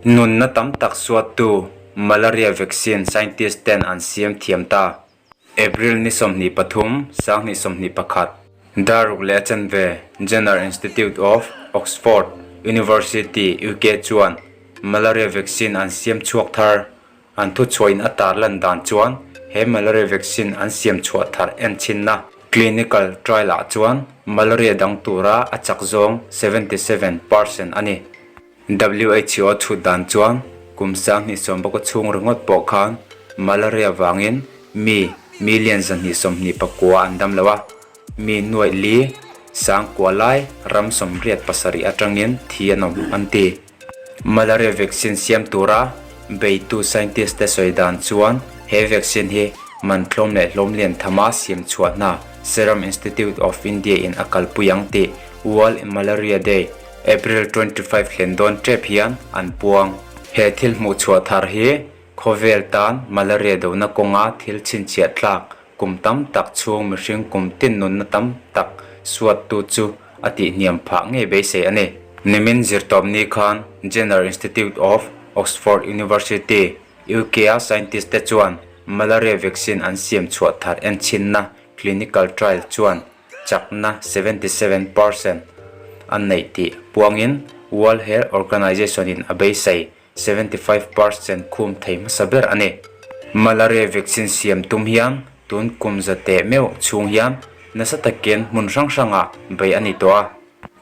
Nunna tam tak suattu Malaria vaccine scientist ten an siam thiam ta. April ni 23, 2021, Daruk leh a chanve Jenner Institute of Oxford University, UK chuan malaria vaccine an siam chhuak thar. An thuchhuahin a tarlan dan chuan he malaria vaccine an siam chhuah thar enchinna clinical trial ah chuan malaria dang tura a chak zawng 77% a ni. WHO chhut dan chuan kum 2020 bawka chhung ringawt pawh khan malaria vangin mi million 229 an dam lo a, mi nuaih li sang kua lai ram 87 atangin thi an awm an ti. Malaria vaccine siam tura beitu scientist te sawi dan chuan he vaccine hi man tlawm leh hlawm lian thama siam chhuah hna Serum Institute of India in a kalpui ang tih World Malaria Day April 25 hlen dawn tep hian an puang. He thil hmuh chhuah thar hi khawvel tan malaria dohna kawnga thil chhinchhiah tlak kum tam tak chhung mihring kum tin nunna tam tak suattu chu a tihhniam phah ngei beisei a ni. Nimin zirtawpni khan Jenner Institute of Oxford University, UK-a scientist te chuan malaria vaccine an siam chhuah thar enchinna clinical trial chuan chakna 77% an neih tih puangin World Health Organization-in a beisei 75% khum thei hmasa ber a ni. Malaria vaccine siam tum hian tun kum za teh meuh chhung hian nasa takin hmun hrang hrangah bei a ni tawh a.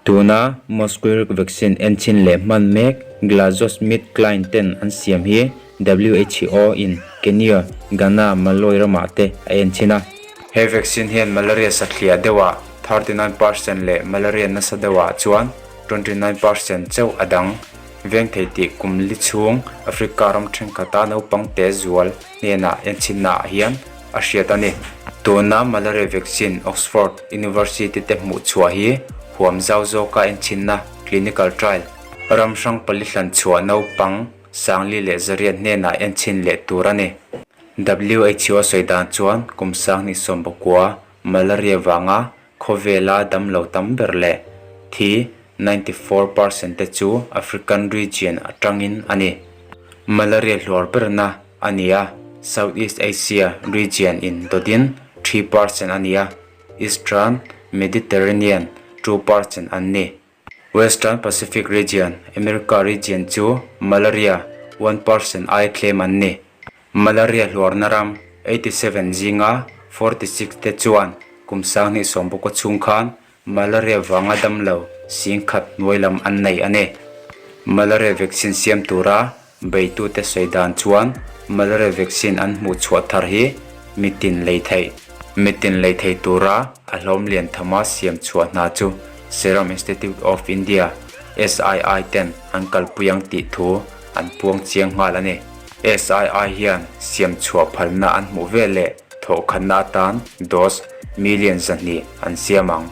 Tuna Mosquirix vaccine enchin leh hman mek GlaxoSmithKline ten an siam hi WHO in Kenya, Ghana, Malawi ramah te a enchin a. He vaccine hian malaria sathliah deuhah 39% leh malaria nasa deuhah chuan 29% chauh a dang. Veng thei tih kum li chhung Africa ram thenkhat-a naupang te zual hnenah enchinnaah hian a hriat a ni. Tuna malaria vaccine Oxford University te hmuh chhuah hi huam zau zawka enchinna clinical trial ram hrang pali hlan chhuah naupang Sangli leh Zariat hnenah enchin leh tur a ni. WHO sawi dan chuan kum 2019 malaria vanga khawvela damlo tam ber leh thi 94% te chu African region atangin a ni. Malaria hluar berna a ni a, Southeast Asia region in dawtin 3% a ni a, Eastern Mediterranean 2% an ni. Western Pacific Region, America Region chu malaria 1% ai tlem an ni. Malaria hluarna ram 87 zinga 46 te chuan kum 2019 chhung khan malaria vanga damlo 10,000 hnuai lam an nei a ni. Malaria vaccine siam tura Beitute sawi dan chuan malaria vaccine an hmuh chhuah thar hi mitin lei theih. Mitin lei thei tura a hlawm lian thama siam chhuah hna chu Serum Institute of India, SII, ten an kalpui ang tih thu an puang chiang nghal a ni. SII hian siam chhuah phalna an hmuh veleh thawhkhatna atan dose million 200 an siam ang.